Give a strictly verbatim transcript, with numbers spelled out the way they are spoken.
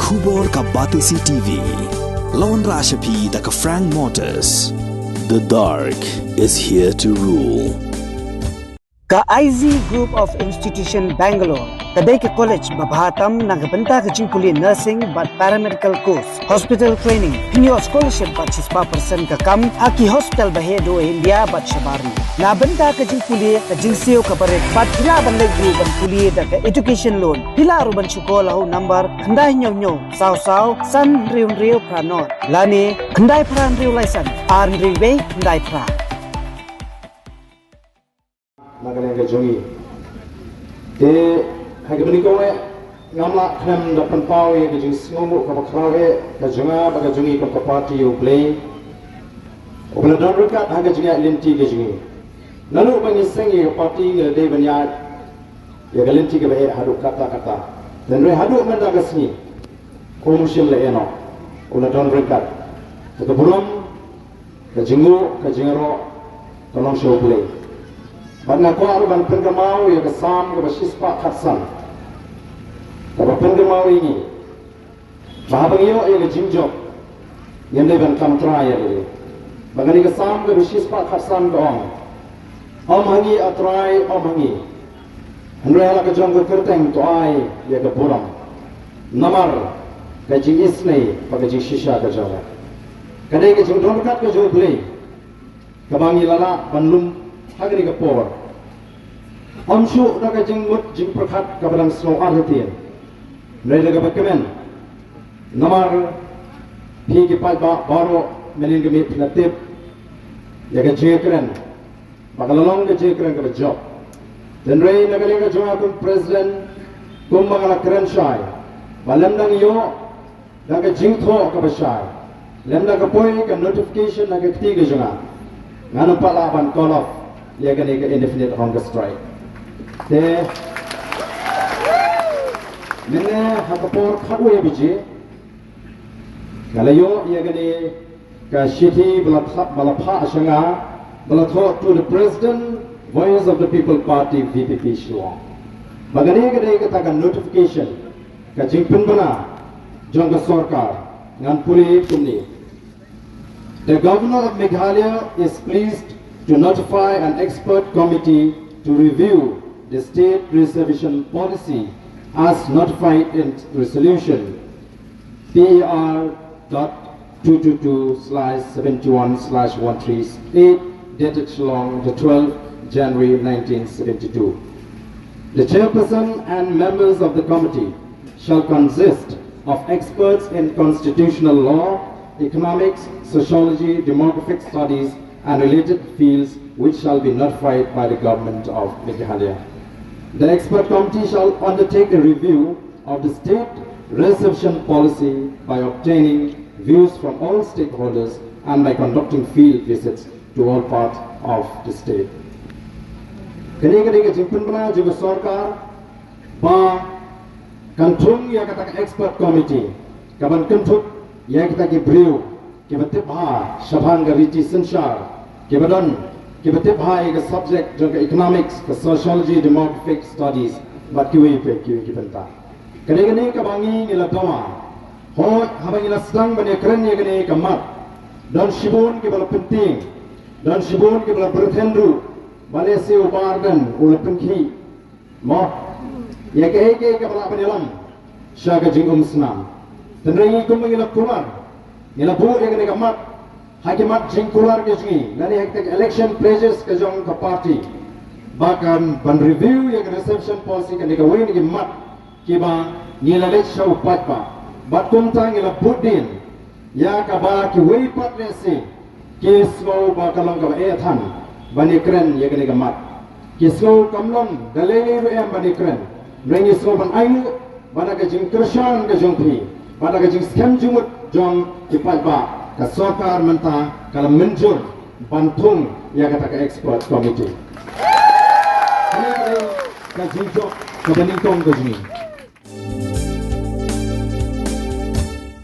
Khubor ka Batesi T V. Lawan Rashapi da ka Frank Motors. The dark is here to rule. Ka I Z Group of Institution Bangalore ka dei ka college ba bha tam na ka bynta ka jingpule nursing bad paramedical course, hospital training, pynïoh scholarship bad shispah percent ka kam ha ki hospital ba heh duh India bad shabar. Na bynta ka jingpule ka jingsiew ka barit bad phi lah ban leit ruh ban pule da ka education loan. Phi lah ruh ban shu call ha u number khyndai hynñiew hynñiew saw saw san hynriew hynriew phra nod lane khyndai phra hynriew lai san ar hynriew wei khyndai phra. Na ka liang ka jong ngi. Te ha kaba nyngkong eh ngam lah khlem da pynpaw ïa ka jingsngewbha kaba khraw eh ka jong nga bad ka jong ngi kum ka party ïa U Blei uba la don ryngkat ha ka jingïaid lynti ka jong ngi. Naduh ba ngi seng ïa ka party ngi la dei ban ïaid ïa ka lynti kaba heh haduh katta katta. Hynrei haduh mynta ka sngi um shym la ïehnoh, u la don ryngkat. Te ka burom, ka jingnguh, ka jingïaroh ka long sha U Blei. Bad nga kwah ruh ban pynkynmaw ïa ka Salm kaba shispah khatsan kaba pynkynmaw ïa ngi ba haba ngi ïoh ïa ka jingjop ngim dei ban kam trai ïa lade. Bad kane ka Salm kaba shispah khatsan ka ong, Om ha ngi, A Trai, om ha ngi. Hynrei ha la ka jong ka kyrteng to ai ïa ka burom, namar ka jingisynei bad ka jingshisha ka jong nga. Ka dei ka jingdon ryngkat ka jong U Blei kaba ngi la lah ban lum ha kane ka por. Ym shuh da ka jingmut jingpyrkhat kaba dang sngew artatien, hynrei da kaba kmen. Namar phi ki paidbah baroh mynhynnin ka miet phi la tip ïa ka jingkren ba ka la long ka jingkren kaba jop. Hynrei na ka liang ka jong nga kum president, kumba nga la kren shai, ba lymda ngi ïoh da ka jingthoh kaba shai, lymda ka poi ka notification na ka kti ka jong nga, ngan ym pat lah ban call off ïa kane ka indefinite hunger strike. Te mynne ha ka por khatwei baje nga la ïoh ïa kane ka shithi ba la thap, ba la phah sha nga, ba la thoh, To the President, Voice of the People Party, V P P Shillong. Ba kane ka dei kata ka notification, ka jingpynbna jong ka sorkar. Ngan pule kumne. The Governor of Meghalaya is pleased to notify an expert committee to review the state reservation policy as notified in resolution P E R dot two two two slash seventy-one slash one three eight, dated Shillong, the twelfth January nineteen seventy-two. The chairperson and members of the committee shall consist of experts in constitutional law, economics, sociology, demographic studies, and related fields, which shall be notified by the Government of Meghalaya. The expert committee shall undertake a review of the state reservation policy by obtaining views from all stakeholders and by conducting field visits to all parts of the state. Kane ka dei ka jingpynbna jong ka sorkar ba kan thung ïa kata ka expert committee kaban kynthup ïa kita ki briew kiba tip bha shaphang ka riti synshar, kiba don, kiba tip bha ïa ka subject jong ka economics, ka sociology, demographic studies, bad kiwei pat kiwei ki bynta. Ka dei kane kaba ngi, ngi la dawa. Hooid, haba ngi la sdang ban ïakren ïa kane ka mat, don shibun kiba la pyntieng, don shibun kiba la pyrthen ruh ba lehse u Bah Ardent u la pynkhih, mo, ïa kaei kaei kaba lah ban ïalam sha ka jingumsnam. Hynrei ngi kumba ngi la kular, ngi la buh ïa kane ka mat ha ki mat jingkular ka jong ngi lane ha kita ki election pledges ka jong ka party ba kan ban review ïa ka reservation policy. Kane kawei na ki mat kiba ngi la leit sha u paidbah bad kumta ngi la bud dien ïa kaba kiwei pat lehse ki sngew ba ka long kaba eh than ban ïakren ïa kane ka mat. Ki sngew kam long da lei lei ruh em ban ïakren, hynrei ngi sngew ban ainguh ba da ka jingkyrshan ka jong phi, ba da ka jingskhem jingmut jong ki paidbah, ka sorkar mynta ka la mynjur ban thung ïa kata ka expert committee. Kane ka dei ka jingjop kaba nyngkong ka jong ngi.